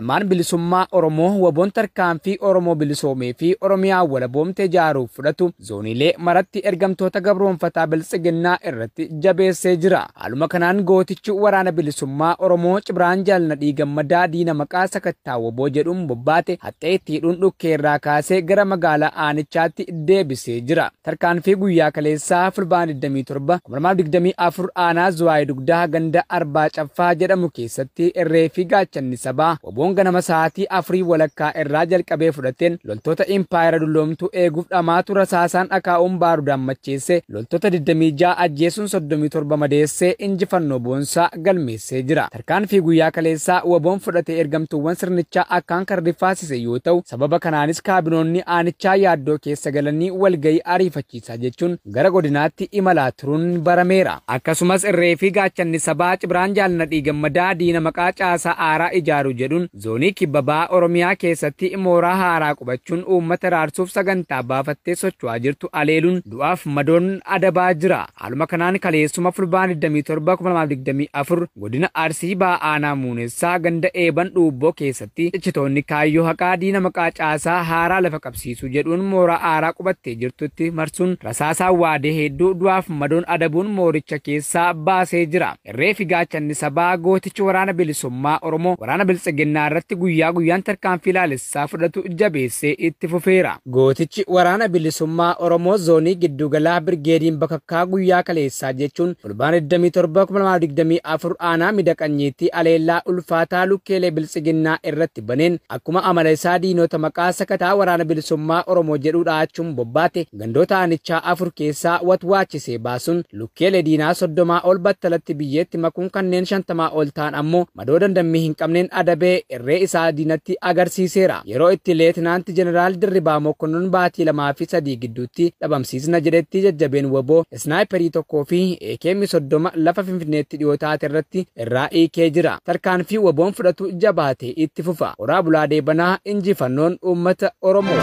Falmaan bilisummaa Oromoo WBOn tarkaanfii Oromoo bilisoomee fi Oromiyaa walaboomte ijaaruuf fudhatu zooniilee maratti ergamtoota gabroonfataa biltsiginnaa irratti jabeessee jira. Haaluma kanaan gootichi waraana bilisummaa Oromoo Cibraan Jaalnadhii Gammadaa diina maqaa sakattaa WBO jedhuun bobbaate haxxee itti hidhuun dhukkee irraa kaasee gara magaalaa aanichaatti deebisee jira. Tarkaanfii guyyaa kaleessaa Fulbaana 27 2024 aanaa Zuwaay Dugdaa ganda Arbaa Caffaa jedhamu keessatti irree fi gaachanni sabaa WBOn ganama sa'aatii 4:15 irraa jalqabee fudhateen loltoota impaayera dulloomtuu eeguuf dhamaatu rasaasaan akaa'uun baarudaan macheesse loltoota 26 ajjeesuun 37 madeessee injifannoo boonsaa galmeessee jira. Tarkaanfii guyyaa kaleessaa WBOn fudhatee ergamtuuwwan sirnichaa akkaan kan rifaasise yoo ta'u, sababa kanaanis kaabinoonni aanichaa yaaddoo keessa galanii walgahii ariifachiisaa jechuun gara godinaatti imalaa turuun barameera. Akkasumas irree fi gaachanni sabaa Cibraan Jaalnadhii Gammadaa diina maqaa caasaa aaraa ijaaru jedhuun zoonii kibbabaa Oromiyaa keessatti mooraa haaraa qubachuun uummata raarsuuf sagantaa baafattee socho'aa jirtu aleeluun du'aaf madoon adabaa jira. Haaluma kanaan kaleessuma Fulbaana 27 2024 godina Arsii Bahaa aanaa Muunessaa ganda Eeban Dhuubboo keessatti cichitoonni kaayyoo haqaa diina maqaa caasaa haaraa lafa qabsiisuu jedhuun mooraa aaraa qubattee jirtutti marsuun rasaasaa waadee hedduu du'aaf madoon adabuun mooricha keessaa baasee jira. Irree fi gaachanni sabaa gootichi waraana bilisummaa Oromoo waraana biltsiginnaa irratti guyyaa guyyaan tarkaanfii laalessaa fudhatu jabeessee itti fufeera. Gootichi waraana bilisummaa Oromoo zoonii giddugalaa birgeediin bakakkaa guyyaa kaleessaa jechuun Fulbaana 27 2024 aanaa midaqanyiitti aleellaa ulfaataa lukkeelee biltsiginnaa irratti baneen akkuma amala isaa diinota maqaa sakataa waraana bilisummaa Oromoo jedhu dhaachuun bobbaate gandoota aanichaa 4 keessaa watwaachisee baasuun lukkeelee diinaa 30 ol battalatti biyyeetti makuun kanneen 50 ol ta'an ammoo madoo dandammii hin qabneen adabee irree isaa diinatti agarsiiseera. Yeroo itti leetinaanti jeneraal Dirribaa Mokonnon baatii 2 fi 3 gidduutti dhabamsiisna jedhetti jajjabeen WBO isnaayiperii 1 fi AKM 30 lafa Finfinneetti dhiyoo taate irratti irraa hiikee jira. Tarkaanfii WBOn fudhatu jabaatee itti fufa. Horaa Bulaa Deebanaa, injifannoon uummata Oromoo.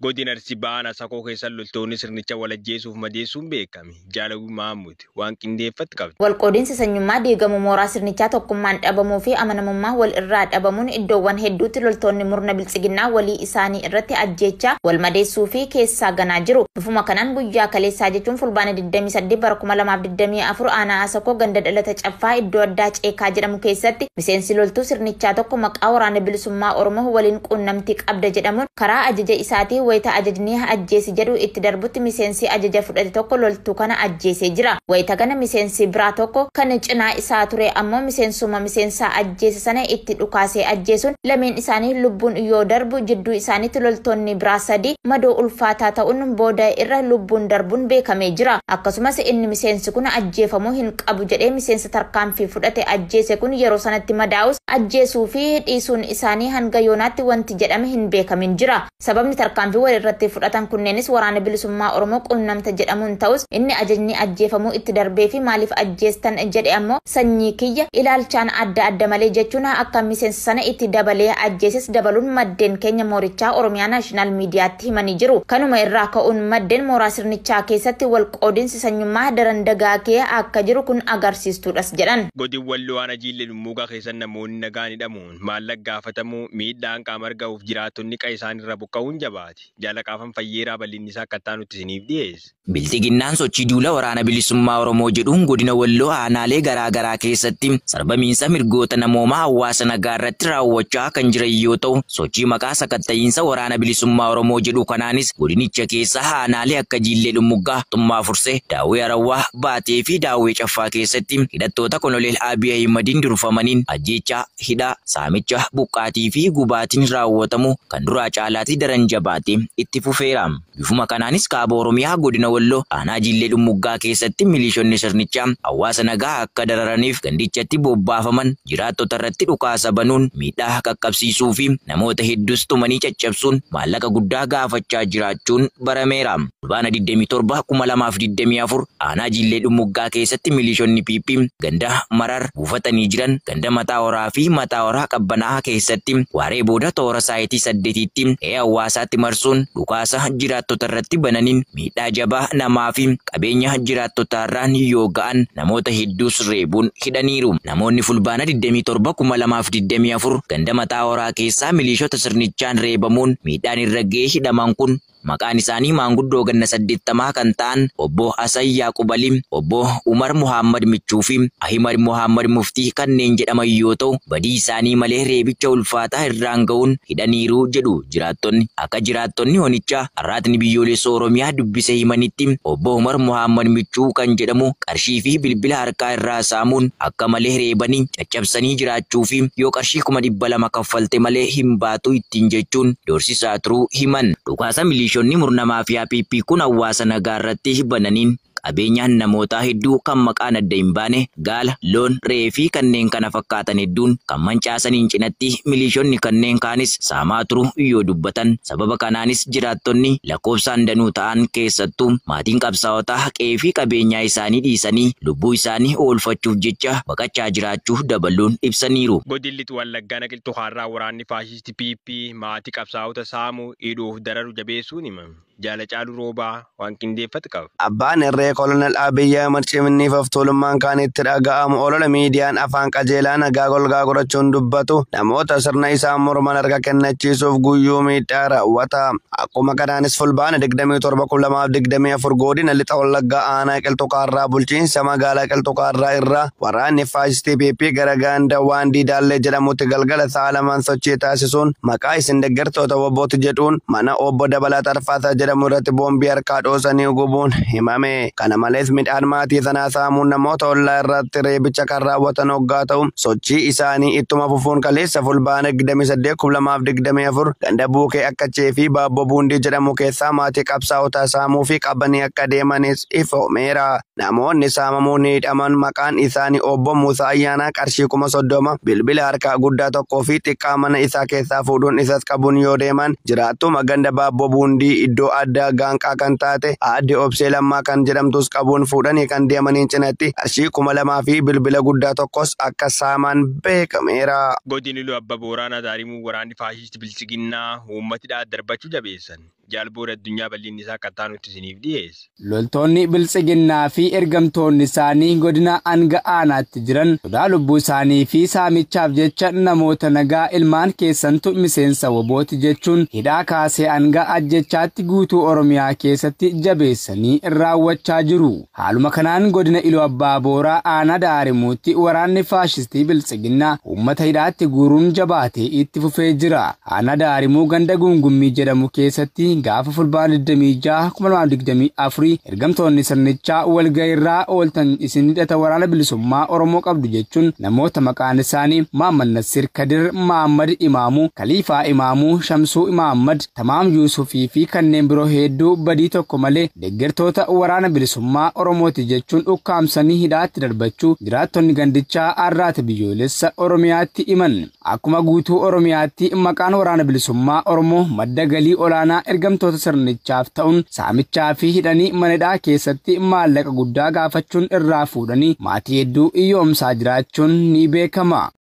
Godina Arsii Bahaa Asakoo keessa loltoonni sirnicha walajjeesuuf madeessuun beekame. Jaalawii Mahammud waan qindeeffatti qabdi. Walqoodinsi sanyummaa diigamuu mooraa sirnichaa tokkummaan dhabamuu fi amanamummaa wal irraa dhabamuun iddoowwan hedduutti loltoonni murna biltsiginnaa walii isaanii irratti ajjeechaa wal madeessuu fi keessaa ganaa jiru. Bifuma kanaan guyyaa kaleessaa jechuun Fulbaana 28 bara 2024 aanaa Asakoo ganda dhalata caffaa iddoo addaa Ceekaa jedhamu keessatti miseensi loltuu sirnichaa tokko maqaa waraana bilisummaa Oromoo waliin quunnamtii qabda jedhamuun karaa ajaja isaatii wayita ajajni ajjeesi jedhu itti darbutti miseensi ajaja fudhate tokko loltuu kana ajjeesee jira. Wayita kana miseensi biraa tokko kan cinaa isaa ture ammoo miseensuma miseensaa ajjeese sana itti dhukaasee ajjeesuun lameen isaanii lubbuun yoo darbu jidduu isaaniitti loltoonni biraa 3 madoo ulfaataa ta'uun booda irra lubbuun darbuun beekamee jira. Akkasumas inni miseensi kun ajjeefamuu hin qabu jedhee miseensa tarkaanfii fudhate ajjeese kun yeroo sanatti madaa'us ajjeesuu fi dhiisuun isaanii hanga yoonaatti wanti jedhame hin beekamin jira. Sababni tarkaanfii wal irratti fudhatan kunneenis waraana bilisummaa Oromoo quunnamta jedhamuun ta'us inni ajajni ajjeefamuu itti darbee fi maaliif ajjeestan jedhe ammoo sanyii kiyya ilaalchaan adda adda malee jechuun akka miseensa sana itti dabalee ajjeeses dabaluun maddeen keenya moorichaa Oromiyaa Naashinaal Miidiyaatti himanii jiru. Kanuma irraa ka'uun maddeen mooraa sirnichaa keessatti wal qoodinsi sanyummaa daran dagaagee akka jiru kun agarsiistuudhas jedhan. Godin Walloo aanaa Jiillee Dhummuugaa keessa namoonni nagaan hidhamuun maallaqa gaafatamuu miidhaan qaama argamuuf jiraattonni qe'ee isaaniirra buqqa'uun jabaate. Jaalaqaafan Fayyeeraa bal'inni isaa akka taanutti isiniif dhiyeesse. Bilxiginnaan sochii duula waraana bilisummaa Oromoo jedhuun godina Walloo aanaalee garaa garaa keessatti sarbamiinsa mirgoota namoomaa hawaasa nagaa irratti raawwachaa kan jiran yoo ta'u, sochii maqaa sakatta'iinsa waraana bilisummaa Oromoo jedhu kanaanis godinicha keessa aanaalee akka Jiillee Dhummuuggaa, Xummaa Fursee, Daawwee Arawwaa, Baatee fi Daawwee Caffaa keessatti hidhattoota Koloneel Abiy Ahimadiin durfamaniin ajjeechaa, hidhaa, saamicha, buqqaatii fi gubaatiin raawwatamu kan duraa caalaatti daran jabaatee itti fufeera. Bifuma kanaanis kaaba Oromiyaa godina Walloo aanaa Jiillee Dhummuuggaa keessatti milishoonni sirnichaa hawaasa nagaa akka dararaniif gandichatti bobbaafaman jiraattota irratti dhukaasa banuun miidhaa qaqqabsiisuu fi namoota hedduus tumanii caccabsuun maallaqa guddaa gaafachaa jiraachuun barameera. Fulbaana 27 2024 aanaa Jiillee Dhummuuggaa keessatti milishoonni PP ganda Marar buufatanii jiran ganda Mataa Horaa fi Mataa Horaa Qabbanaa'aa keessatti waaree booda toora saayitii 8tti qe'ee hawaasaatti marsuun bobbaasuun dhukaasa jiraattota irratti bananiin miidhaa jabaa namaa fi qabeenya jiraattotaarraan yoo ga'an namoota hedduus reebuun hidhaniiru. Namoonni fulbaana 27 2024 ganda mataa horaa keessaa milishoota sirnichaan reebamuun miidhaan irra ga'ee hidhaman kun maqaan isaanii maanguddoo ganna 80 kan ta'an obbo Hasan Yaaqub Ali, obbo Umar Muhammad Michuu fi Ahimad Muhammad Muftii kanneen jedhaman yoo ta'u badii isaanii malee reebicha ulfaataa irraan ga'uun hidhaniiru jedhu jiraattonni. Akka jiraattonni onichaa Arraatni Biyyoolessa Oromiyaa dubbise himanitti obbo Umar Muhammad Michuu kan jedhamu qarshii fi bilbila harkaa irraa saamuun akka malee reebanii caccabsanii jiraachuu fi yoo qarshii 200,000 kaffalte malee hin baatu ittiin jechuun doorsisaa turuu himan. Dhukaasa milishoonni murna maafiyaa PP kun hawaasa nagaa irratti bananiin qabeenyaan namootaa hedduu kan maqaan adda hin baane gaala, loon, re'ee fi kanneen kana fakkaatan hedduun kan mancaasaniin cinatti milishoonni kanneen kaanis saamaa turu yoo dubbatan. Sababa kanaanis jiraattonni lakkoofsaan danuu ta'an keessattuu maatiin qabsaa'otaa qe'ee fi qabeenyaa isaanii dhiisanii lubbuu isaanii oolfachuuf jecha baqachaa jiraachuu dabaluun ibsaniiru. Godinni Lixa Wallaggaa Naqiltuu Haarraa waraanni faashistii PP maatii qabsaa'ota saamuu hidhuuf dararu jabeessuun himame. Jaala Caaluu Roobaa waan qindeeffate qaba. Abbaan irree Kolonel Abiyyi Ahmad ciminniif of tuulummaan kan itti dhaga'amu olola miidiyaan afaan qajeelaa nagaa golgaa godhachuun dubbatu namoota sirna isaan morman harka kennachiisuuf guyyuu miidhaa raawwata. Akkuma kanaanis fulbaana 27,2024 godina Lixa Wallaggaa aanaa Qilxuu Kaarraa bulchiinsa magaalaa Qilxuu Kaarraa irraa waraanni faashistii PP gara ganda Waandii Daallee jedhamutti galgala sa'a lamaan sochii taasisuun maqaa isin deeggartoota wobbooti jedhuun mana obbo Dabalaa Tarfaasaa jedhamu irratti boombii harkaa dhoosanii gubuun himame. Kana malees midhaan maatii sanaa saamuun namoota ollaa irratti reebicha kan raawwatan hoggaa ta'u sochii isaanii ittuma fufuun kaleessa fulbaana 28,2024 ganda Buukee Akkachee fi Baabboo Buundii jedhamu keessaa maatii qabsaa'otaa saamuu fi qabanii akka deemanis ifoomeera. Namoonni saamamuun hidhaman maqaan isaanii obbo Muusaa Ayyaanaa qarshii 30,000 bilbila harkaa guddaa tokkoo fi xiqqaa mana isaa keessaa fuudhuun isas qabuun yoo deeman jiraattuma ganda Baabboo Buundii iddoo addaa gaanqaa kan taate aadde Obsee Lammaa kan jedhamtus qabuun fuudhanii kan deemaniin cinatti qarshii 2,000 fi bilbila guddaa tokkos akka saaman beekameera. Godinni Iluu Abbaa Booranaa Daarimuu waraanni faashistii Bilxiginnaa uummati darbachuu jabeessan. Jaalboora addunyaa bal'inni isaa akka taanutti isiniif dhiyeessa. Loltoonni Bilxiginnaa fi ergamtoonni isaanii godina hanga aanaatti jiran sodaa lubbuu isaanii fi saamichaaf jecha namoota nagaa ilmaan keessantu miseensa wobooti jechuun hidhaa kaasee hanga ajjechaatti guutuu Oromiyaa keessatti jabeessanii raawwachaa jiru. Haaluma kanaan godina Iluu Abbaa Booraa aanaa Daarimuutti waraanni faashistii Bilxiginnaa uummata hidhaatti guuruun jabaatee itti fufee jira. Aanaa Daarimuu ganda Gungummii jedhamu keessatti gaafa fulbaana 26 2024 ergamtoonni sirnichaa walga'iirraa ooltan isin hidhata waraana bilisummaa Oromoo qabdu jechuun namoota maqaan isaanii Mahammad Nasir Kadir, Mahammad Imaamuu, Kaliifaa Imaamuu, Shamsuu Imaammad, Tamaam Yuusufii fi kanneen biroo hedduu badii tokko malee deeggartoota waraana bilisummaa Oromooti jechuun ukkaamsanii hidhaatti darbachuu jiraattonni gandichaa Arraata Biyyoolessa Oromiyaatti himan. Akkuma guutuu Oromiyaatti maqaan waraana bilisummaa Oromoo madda galii olaanaa ergamtoota sirnichaaf ta'uun saamichaa fi hidhanii manadhaa keessatti maallaqa guddaa gaafachuun irraa fuudhanii maatii hedduu hiyyoomsaa jiraachuun ni beekama.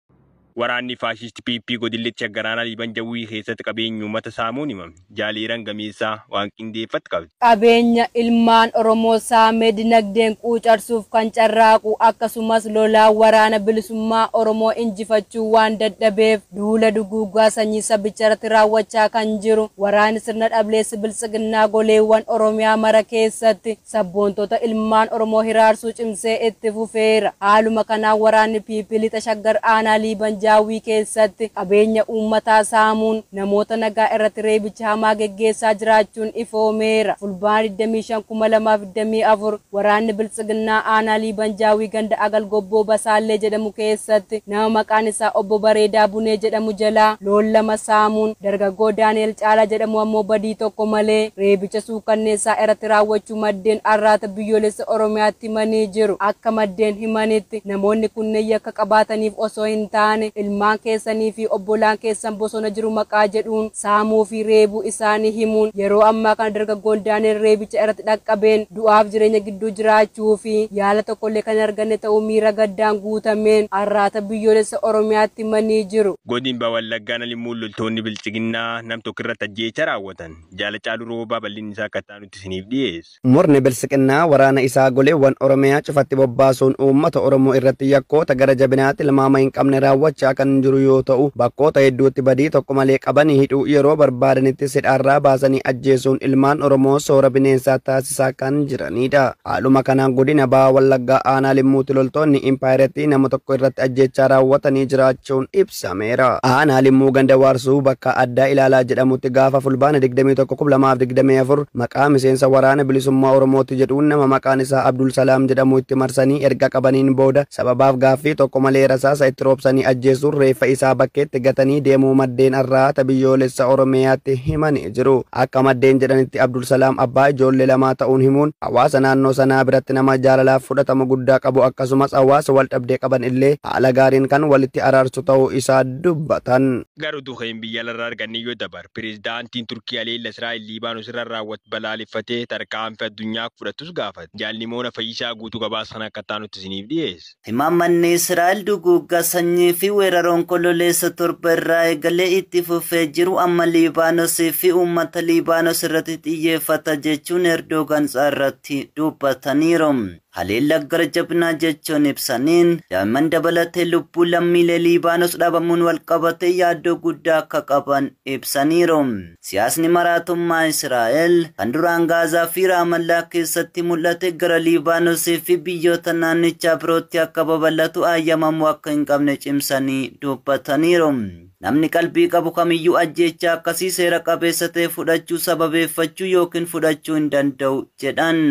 Waraanni faashistii PP godinni Garaanaa Liiban Jawwii keessatti qabeenya uummata saamuun himame. Jaaliiraan Gameessaa waan qindeeffatu qabdi. Qabeenya ilmaan Oromoo saamee dinagdeen quucarsuuf kan carraaqu akkasumas lolaa waraana bilisummaa Oromoo injifachuu waan dadhabeef duula duguuggaa sanyii sabicha irratti raawwachaa kan jiru waraanni sirna dhableessi Bilxiginnaa goleewwan Oromiyaa mara keessatti sabboontota ilmaan Oromoo hiraarsuu cimsee itti fufeera. Haaluma kanaan waraanni PP lixa Shaggar aanaa Liiban Jaawwii keessatti qabeenya uummataa saamuun namoota nagaa irratti reebicha hamaa geggeessaa jiraachuun ifoomeera. Fulbaana 25,2024 waraanni Bilxiginnaa aanaa Liiban Jaawwii ganda Agal Gobboo Basaallee jedhamu keessatti nama maqaan isaa obbo Bareedaa Bunee jedhamu jalaa loon lama saamuun dargaggoo Daani'el Caalaa jedhamu ammoo badii tokko malee reebicha suukanneessaa irratti raawwachuu maddeen Arraata Biyyoolessa Oromiyaatti himanii jiru. Akka maddeen himanitti namoonni kunneen yakka qabaataniif osoo hin taane Ilmaan keessanii fi obbolaan keessan bosona jiru maqaa jedhuun saamuu fi reebuu isaanii himuun yeroo ammaa kana dargaggoon Daani'el reebicha irratti dhaqqabeen du'aaf jireenya gidduu jiraachuu fi yaala tokkollee kan arganne ta'uu miira gaddaan guutameen Arraata Biyyoolessa Oromiyaatti himanii jiru. Godin Wallaggaa Limmuun loltoonni bilchiginnaa nam tokko irratti ajjeecha raawwatan. Jaala Caaluu Roobaa bal'inni isaa akka taanutti isiniif dhiyeessa. Murni bilchiginnaa waraana isaa goleewwan Oromiyaa cufatti bobbaasuun uummata Oromoo irratti yakkoota gara jabinaatti tilmaama hin qabne raawwachaa kan jiru yoo ta'u, bakkoota hedduutti badii tokko malee qabanii hidhuu, yeroo barbaadanitti sidhaarraa baasanii ajjeesuun ilmaan Oromoo soora bineensaa taasisaa kan jiranidha. Haaluma kanaan godina Baha Wallaggaa aanaa Limmuutti loltoonni impaayiratti nama tokko irratti ajjeechaa raawwatanii jiraachuun ibsameera. Aanaa Limmuu ganda Waarsuu bakka addaa Ilaalaa jedhamutti gaafa Fulbaana 21, 2024 maqaa miseensa waraana bilisummaa Oromootti jedhuun nama maqaan isaa Abdul Salaam jedhamu itti marsanii erga qabaniin booda sababaaf gaaffii tokko malee rasaasa itti roobsanii ajjeesuun reeffa isaa bakkeetti gatanii deemuu maddeen Arraata Biyyoolessa Oromiyaatti himanii jiru. Akka maddeen jedhanitti, Abdul Salaam abbaa ijoollee lamaa ta'uun himuun, hawaasa naannoo sanaa biratti nama jaalalaaf fudhatama guddaa qabu, akkasumas hawaasa wal dhabdee qaban illee haala gaariin kan walitti araarsu ta'uu isaa dubbatan. Garuu duheen biyya alarraa arganne yoo dabar, pireezidaantiin Turkii haleella Israa'el Liibaanos irra raawwatu balaaleffatee tarkaanfii addunyaa fudhatus gaafate. Jaalli Moona Fayyisaa guutuu gabaasa kana akka taanutti isiniif dhiyeessa. Imaammanni Israa'el duguuggaa sanyii fi weerara Onkololeessa 7 irraa eegalee itti fufee jiru amma Liibaanosii fi uummata Liibaanos irratti xiyyeeffata jechuun Erdogan irratti dubbataniiru. Haleella gara jabinaa jechuun ibsaniin, daa'imman dabalatee lubbuu lammiilee Liibaanos dhabamuun walqabatee yaaddoo guddaa akka qaban ibsaniiru. Siyaasni maraatummaa Israa'el kan duraan Gaazaa fi Raamallaa keessatti mul'ate gara Liibaanosii fi biyyoota naannichaa birootti akka babal'atu ayyamamuu akka hin qabne cimsanii dubbataniiru. Namni qalbii qabu kamiyyuu ajjeechaa akkasii seera qabeessa ta'e fudhachuu, sababeeffachuu yookiin fudhachuu hin danda'u jedhan.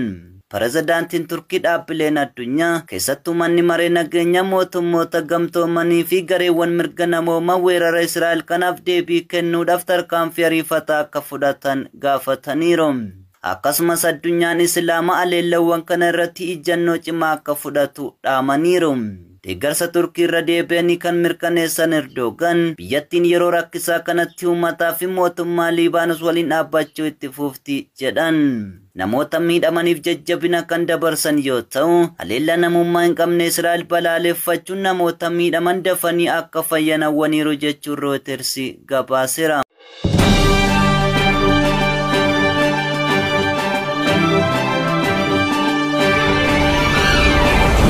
Pirezidaantiin Turkii dhaabbileen addunyaa, keessattuu Manni Maree Nageenyaa Mootummoota Gamtoomanii fi gareewwan mirga namoomaa, weerara Israa'el kanaaf deebii kennuudhaaf tarkaanfii ariifataa akka fudhatan gaafataniiru. Akkasumas addunyaan Islaamaa aleellawwan kana irratti ijjannoo cimaa akka fudhatu dhaamaniiru. Deeggarsa Turkii irra deebi'anii kan mirkaneessan Erdogan, biyyattiin yeroo rakkisaa kanatti uummataa fi mootummaa Liibaanos waliin dhaabbachuu itti fufti jedhan. Namoota miidhamaniif jajjabina kan dabarsan yoo ta'u, haleellaa namummaa hin qabne Israa'el balaaleffachuun namoota miidhaman dafanii akka fayyan hawwaniiru jechuun Reuters gabaaseera.